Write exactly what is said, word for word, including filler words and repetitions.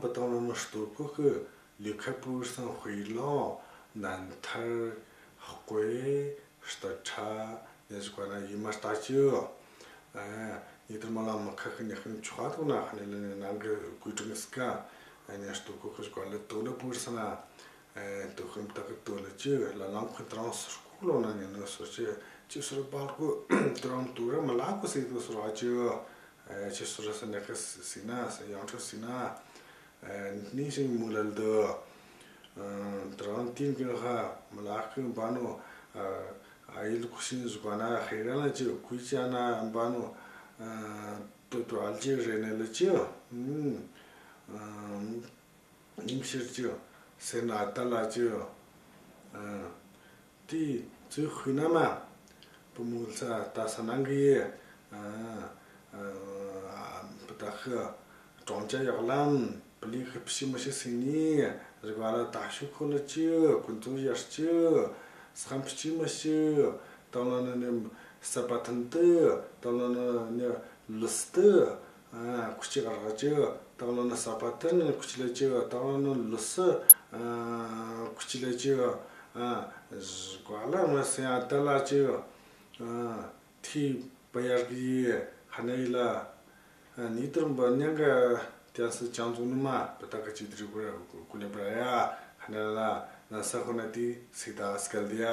ཕུ་ཏོང་ལོ་ནི་སྟོད་ཁོག་གི་ལི་ཁ་པུར་སང་ཧུའེ་ལོང་ནན་ཐར་ཧོས་སྟོད་ཁྲ་ནས་ཟུག་ག་ན་ཡི་མ་ལྟ་ཅི། ཨ་ནི་དེར་མ་ལ་མི་ཁ་ཁི་ནི་ཁི་ཆོག་ཏོ་ན་ཁ་ནི་ལ་ནི་ནང་གི་གུས་ཀྲང་སི་ཀ་ཨ་ནི་སྟོད་ཁོག་གི་ཟུག་ག་ལ་ཏོ་ལ་པུར་སང་ན། ཨེ་དོ་ཁམ་ཏག་གི་དོ་ལ་ཅི་ལ་ལམ་ཁ་དྲང་སོར་ཁོ་ལོ་ན་ཉན་ནོ་སོར་ཅི་ཅི་སོར་བལ་གོ་དྲང་དུ་ར་མ་ལ་གོ་སེ་དོ་སོར་ཨ་ཅི། ཨེ་ཅི་སོར་སེ་ནེ་ཁ་སི་ན་སེ་ཡང་ཁྲོ་སི་ན། ཨེ་ནི་ཤིང་མུ་ལལ་དོ། ཨེ་དྲང་ཏིང་གི་ཧ་མ་ལ་ཁི་བ་ནོ། ཨེ་ཨ་ཡིལ་ཁུ་ཤིང་ཟུག་ག་ན་ཧེ་ར་ལ་ཅི་གུས་ཅ་ན་བ་ནོ། ཨེ་དོ་དོ་ཨལ་ཅི་རེ་ནེ་ལ་ཅི། ཨེ་ཉིང་ཤེར་ཅི། སེ་ན་ཏ་ལ་ཅི། ཨ་ཏི་ཙི་ཧུ་ན་མ། པུ་མུ་ལ་ས་ཏ་ས་ནང་གི་ཡེ། ཨ་ཨ་པུ་ཏ་ཧི་ཀྲོང་ཅ་ཡག་ལམ། པུ་ལི་ཧི་ཕི་ཤི་མ་ཤི་སི་ནི། རི་ག་ལ་ཏ་ཤུ་ཁོ་ལ་ཅི། ཀུན་ཙུ་ཡར་ཅི། སི་ཁམ་ཕི་ཤི་མ་ཤི། ཏང་ལ་ནི་ནི་ས་པ་ཐན་ཏི། ཏང་ལ་ནི་ནི་ལུ་སི་ཏི། ཨ་ཁུ་ཅི་ག་ར་ཅི། ཏག་ལོ་ན་ས་པ་ཏར་ནི་ཁུ་ཅི་ལ་ཅི། ཏག་ལོ་ན་ལུ་སི། ཨ་ཁུ་ཅི་ལ་ཅི། ཨ་ཟུག་ག་ལ་མ་སེ་ཨ་ཏ་ལ་ཅི། ཨ་ཐི་པ་ཡར་གི་ཧ་ན་ཡི་ལ། ཨ་ནི་དུར་བ་ཉང་ག་ཏི་ཡ་སི་ཅང་ཙུ་ནི་མ་པ་ཏ་ཀ་ཅི་དྲི་གུ་ར་གུ་ལེ་བ་ར་ཡ། ཧ་ན་ལ་ན་ས་ཧོ་ན་ཏི་སི་ཏ་སྐལ་དི་ཡ།